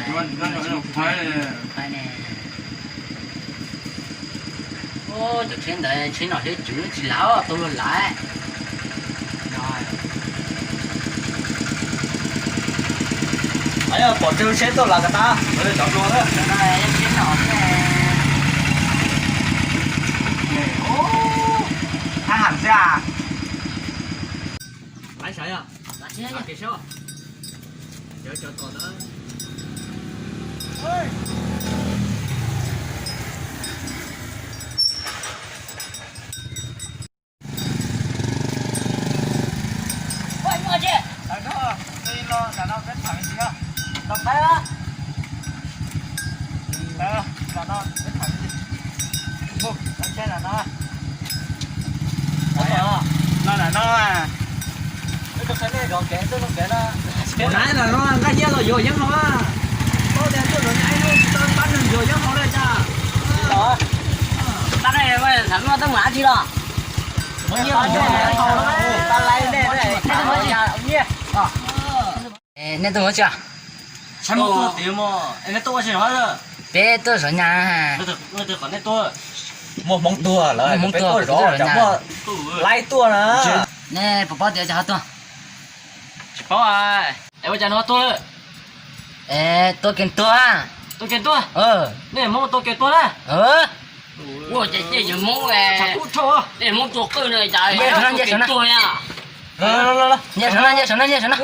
Cov tsheb ntawd tsheb nom tsheb tswv tsis lav tau luag lav. Pom tsawg tsheb tuaj lav ko tas, cov hluas na. Tsheb nom thiab. Thab ham xwb a. Laiv sav yog. Laiv sav. Nqaj nyiaj los yuav yeeb haus. Pab tias tuaj zov nyab ib hnub tsis tau pab neeg yuav yeeb haus li cas. Pab ne, tham muaj teeb meem dab tsi los? Nej tuaj ua tsi? Peb tuaj zov nyab. Muaj Hmoob tuag lawm, Hmoob tuag, peb tuaj zov, muaj laib tuaj na. Nej puas paub tias cas ho tuaj? Tsis paub. Es ua cas nws ho tuag lawm? Tuaj kev tuag. Tuaj kev tuaj? Nej Hmoob tuaj kev tuaj na. Ua cas ces yog Hmoob, nej Hmoob tuaj qwj no cas tuaj kev tuag na. Nyiaj saum no, nyiaj saum no, nyiaj saum no.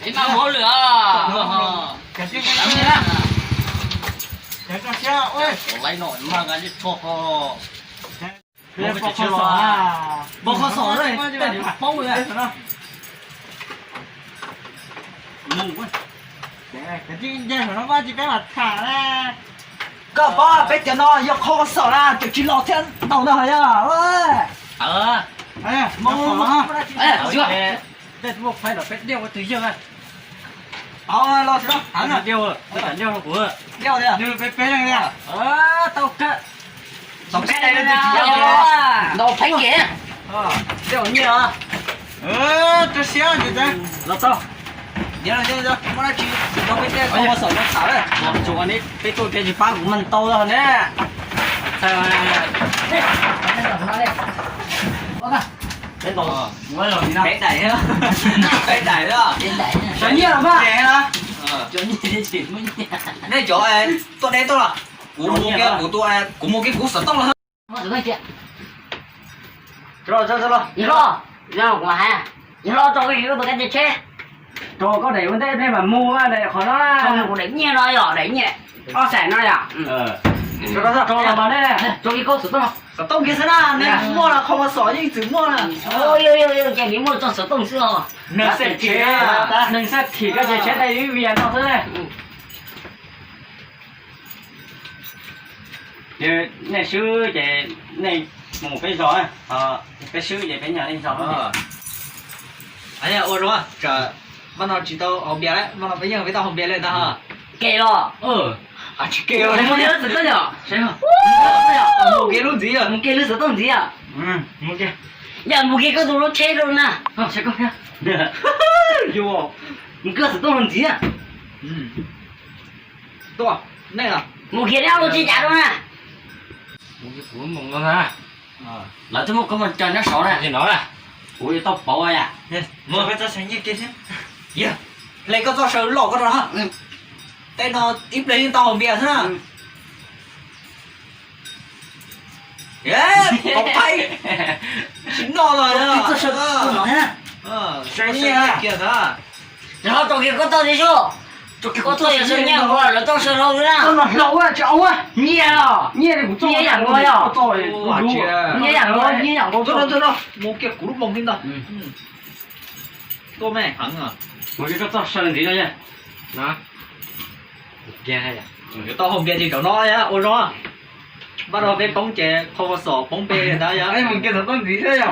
Maj hauv lwm os. Laib no mas nqa tsho ho. Pov kho xom, pov kho xom, tej paub. Koj paub peb cov no yog kho xom na, cov tsis los thiab tau no yog. Tau peb ke. Los tau. Muaj dab tsi tsis tau peb tej kho xom no tham. Tsuas peb tuaj kev tsis pab kuv mas tau ne. Peb daim, peb daim. Sawv nyiaj los mas. Nej cov tuaj deb tuaj los? Kuv mus kiag kuv tus, kuv mus kiag kuv xov tooj los. Yog los tso koj ib tus kab tsheb, tso koj daim ua ntej peb mam mus daim qhov no. Daim nyiaj no yog daim nyiaj ob xees no yom. Tso los mas ne, tso kiag koj xov tooj. Xov tooj kiag xwb na, nws muaj los kho xom yeej txwm muaj na. Ces nws muaj tso xov tooj xwb os. Neeg xej thim, neeg xej thim koj ces tsheb dai ib vias no xwb. Nej swb ces nej mus peb zos, peb swb ces peb nyob nej zos. Ua zoo, tsam maj no tsis tau haus npias lawm, maj no peb yeej peb tau haus npias li ntag. Kev los? Tsis kev los, mus kev lub ntxiv yog, mus kev lub xov tooj ntxiv yog. Yog mus kev koj tus lub tsheb rau na. Mus kev xov tooj ntxiv. Mus kev lub tsheb cav rau na. Lawv twb muab koj mus coj nyob saud na, no kuv yuav tau pauv yom. Hle koj txoj saw loj koj rau na. Tej no ib pliag yeej tau haus npias xwb na. Tsis noj los. Rau kiag koj tau tiag, rau kiag koj tau tiag, lawv tau saw hlau na. Tau no hlau tsis au, nyiaj, nyiaj li kuv txoj, nyiaj yam nkaus yom. Nyiaj yam nkaus, nyiaj yam nkaus. Mus kiag kuv lub moos li ntag. Tuaj me heev. Mus kiag koj txoj saw ntxiv no. Tau haus npias ces rau no ua zoo. Npaj no peb poob ces qhov ua xom poob peb li ntawd yom. Mus kiag xov tooj ntxiv thiab yom.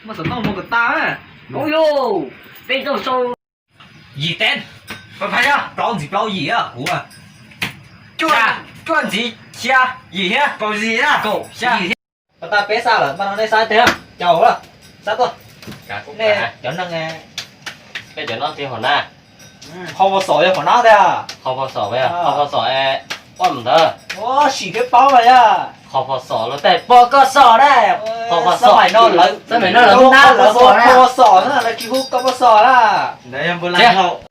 Muaj xov tooj mus kom tag. Peb tau sau yim tev, plaub ntxiv plaub yim kuv. Cuaj ntxiv xya yim thiab kaum yim, kaum xya. Pas tas peb xa lawm, npaj no nej xa teg, caum lawm, xa tuaj. Nej cov neeg Peb cov no tsis hom na. Qhov pos xom yog qhov nab tiag. Qhov pos xom, qhov pos xom, ua mus ntawd. Ua sim thiab paub mas yog. Qhov pos xom los tej pos koj xom na. Qhov pos xom no lawv, xab maim no lawv hu nab lawv qhov pos xom na, lawv tsis hu koj pos xom na.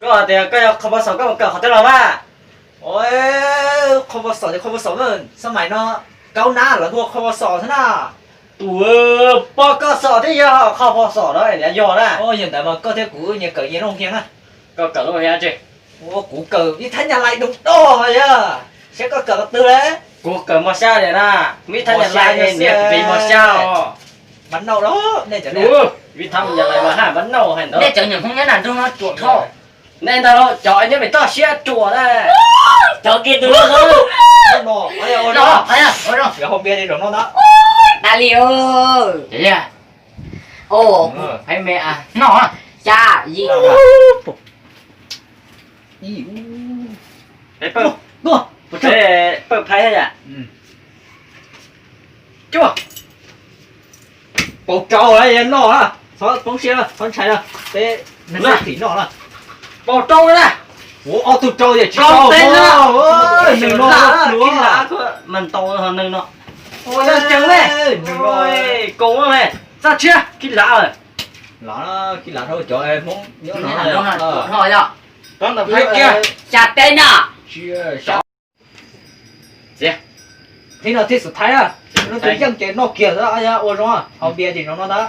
Koj tias koj yog qhov pos xom koj mus kawm qhov twg los mas. Qhov pos xom ces qhov pos xom na, xab maim no kaub nab lawv hu qhov pos xom xwb na. Tus pos koj xom thiab yog qhov pos xom no yog na. Yog ntawd mas koj thiab kuv nyias kawm nyias looj hias na. Koj kawm looj hias tsi? Kuv kawm vib thab nyab lais doo doj yog. Saib koj kawm qhov twg lawm? Kuv kawm mos xya li na. Vib thab nyab lais niam vim mos xya os. Mas nauj los nej cov, vib thab nyab lais mas haj mas nauj hais ntawd. Nej cov nyuam Hmoob nyob nram nroog no ruam dhau. Nej ntag lauj, cov nyob pem toj siab ruam na. Cov kiag tus no. Ua zoo, ua zoo. Hauv npias li zaum no ntag. Tas li. Hais me noj, xya yim. Pawg phais yam. Cuaj. Paus rau noj, txhob poob siab, txhob ntshai na. Peb neeg xab tim noj na. Paus rau na. Ua ob tug rau tiam tsis rau. Neeg no, mas ntau neeg no. Ua tseeb ne. Koom ne. Txaj tshiab kib lav. Lav, kib lav rau cov Hmoob nyob no. Xya teb na. Txiav. Tib no tib xub thaib na. Lub twg yeej ces noj kiag xwb, ua zoo, hauv npias ces zoo no ntag.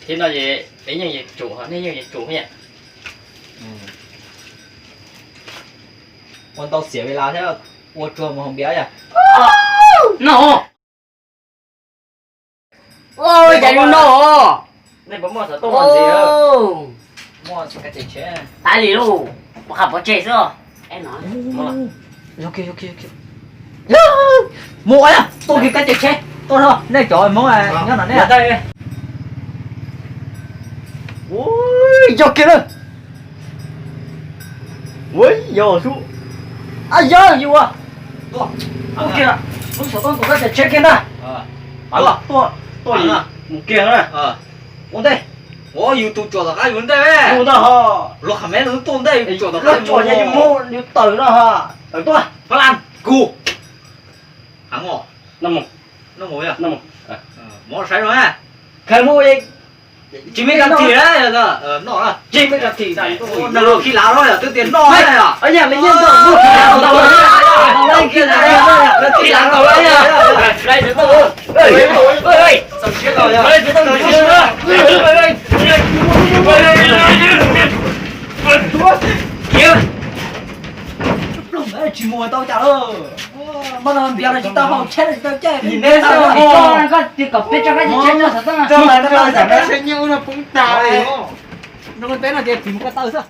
Tib no es peb yeej yuav tsum, nej yeej yuav tsum yom. Ua ntau xiam ve las thiab, ua tsuag mus hauv npias yom. No. Cas zoo no. Nej puas muaj xov tooj ntxiv? Muaj, tas li lauj, ua qhov pov tseg xwb. Mus ua tuaj kiag kab ceg tsheb tuaj, nej cov Hmoob nyob no ne. Yog kiag lawm. Ua yog xwb. Ab yog yus ua. Tuaj kiag, lub xov tooj tus kab ceg tsheb kiag ntag. Tuaj, tuaj mus kiag na. Ua ntej. Ua yus tus tsuam tom qab yus ntej. Mus ntag ho. Luag qhov mev tuaj ntej yus tsuam tom qab yus mus, yus tawm no ho. Tawm tuaj. Pab Lan, kuv. Heev os. Noj mus. Noj mus yog. Noj mus. Muab saib no. Khaws mus. Tsis muaj kas thim na. Noj na. Tsis muaj kas thim. Nws los khi lav no yog twb tias noj na yog. Khi lav tau na yog. Tsis mus tau cas lawm. Npias los tsis tau haus, tsheb los tsis tau caij. Koj tias kom peb tso kab ceg tsheb nyob xov tooj. Peb no tias tsis mus ko taw xwb.